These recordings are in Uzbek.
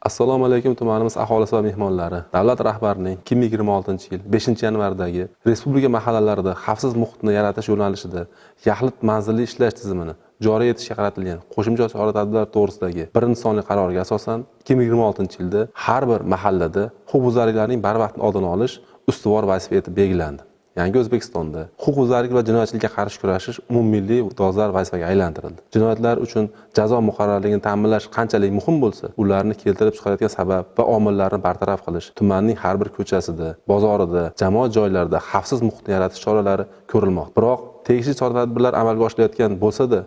Assalomu alaykum, tumanimiz aholisi va mehmonlari. Davlat rahbarining 2026-yil 5-yanvardagi respublika mahallalarida xavfsiz muhitni yaratish yo'nalishida yaxlit manzilli ishlash tizimini joriy etishga qaratilgan qo'shimcha chora-tadbirlar to'g'risidagi 1-sonli qaroriga asosan 2026-yilda har bir mahallada huquqbuzarliklarning barvaqt oldini olish ustuvor vazifa etib belgilandi. Yangi O'zbekistonda huquqbuzarlik va jinoyatchilikka qarshi kurashish umummilliy dolzarb vazifaga aylantirildi. Jinoyatlar uchun jazo muqarrarligini ta'minlash qanchalik muhim bo'lsa, ularni keltirib chiqarayotgan sabab va omillarni bartaraf qilish, tumanning har bir ko'chasida, bozorida, jamoat joylarida xavfsiz muhitni yaratish choralari ko'rilmoqda. Biroq tegishli chora-tadbirlar amalga oshirilayotgan bo'lsa-da,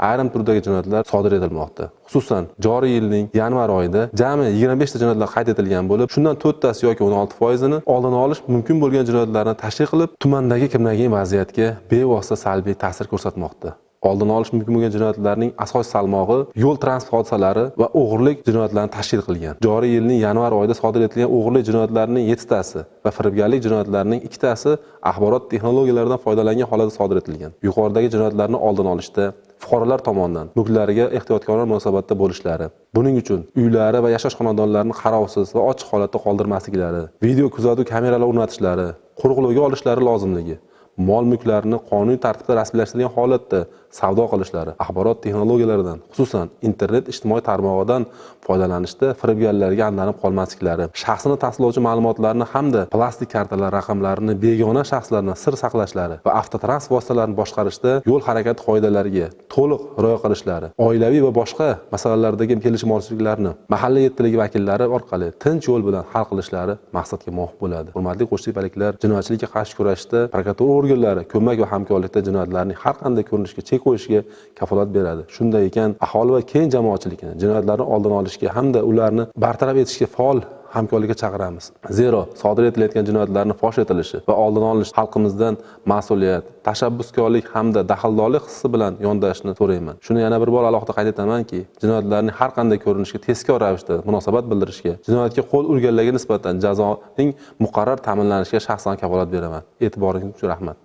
ayrim turdagi jinoyatlar sodir etilmoqda. Xususan, joriy yilning yanvar oyida jami 25 ta jinoyatlar qayd etilgan bo'lib, shundan 4 tasi yoki 16% ini oldini olish mumkin bo'lgan jinoyatlarni tashkil qilib, tumandagi kriminogen vaziyatga bevosita salbiy ta'sir ko'rsatmoqda. Oldini olish mumkin bo'lgan jinoyatlarning asosiy salmog'i yo'l transport hodisalari va o'g'irlik jinoyatlarini tashkil qilgan. Joriy yilning yanvar oyida sodir etilgan o'g'irlik jinoyatlarining 7 tasi va firibgarlik jinoyatlarining 2 tasi axborot texnologiyalaridan foydalangan holatda sodir etilgan. Yuqoridagi jinoyatlarni oldini olishda fuqarolar tomonidan mulklariga ehtiyotkorona munosabatda bo'lishlari, buning uchun uylari va yashash xonadonlarini qarovsiz va ochiq holatda qoldirmasliklari, video kuzatuv kameralari o'rnatishlari, qo'riqlovga olishlari lozimligi, mol mulklarni qonuniy tartibda rasmiylashtirilgan holatda savdo qilishlari, axborot texnologiyalaridan, xususan internet ijtimoiy tarmog'idan foydalanishda firibgarlarga aldanib qolmasliklari, shaxsini tasdiqlovchi ma'lumotlarni hamda plastik kartalar raqamlarini begona shaxslardan sir saqlashlari va avtotransport vositalarini boshqarishda yo'l harakati qoidalariga to'liq rioya qilishlari, oilaviy va boshqa masalalardagi kelishmovchiliklarni mahalla yettiligi vakillari orqali tinch yo'l bilan hal qilishlari maqsadga muvofiq bo'ladi. Hurmatli qo'shtepaliklar, jinoyatchilikka qarshi kurashda prokuratura organlari ko'mak va hamkorlikda jinoyatlarning har qanday ko'rinishiga chek qo'yishga kafolat beradi. Shunday ekan, aholi va keng jamoatchilikni jinoyatlarni oldini olishga hamda ularni bartaraf etishga faol hamkorlikka chaqiramiz. Zero sodir etilayotgan jinoyatlarni fosh etilishi va oldini olish xalqimizdan mas'uliyat, tashabbuskorlik hamda daxldorlik hissi bilan yondashishni so'rayman. Shuni yana bir bor alohida qayd etamanki, jinoyatlarning har qanday ko'rinishiga tezkor ravishda munosabat bildirishga, jinoyatga qo'l urganlarga nisbatan jazoning muqarrar ta'minlanishiga shaxsan kafolat beraman. E'tiboringiz uchun rahmat.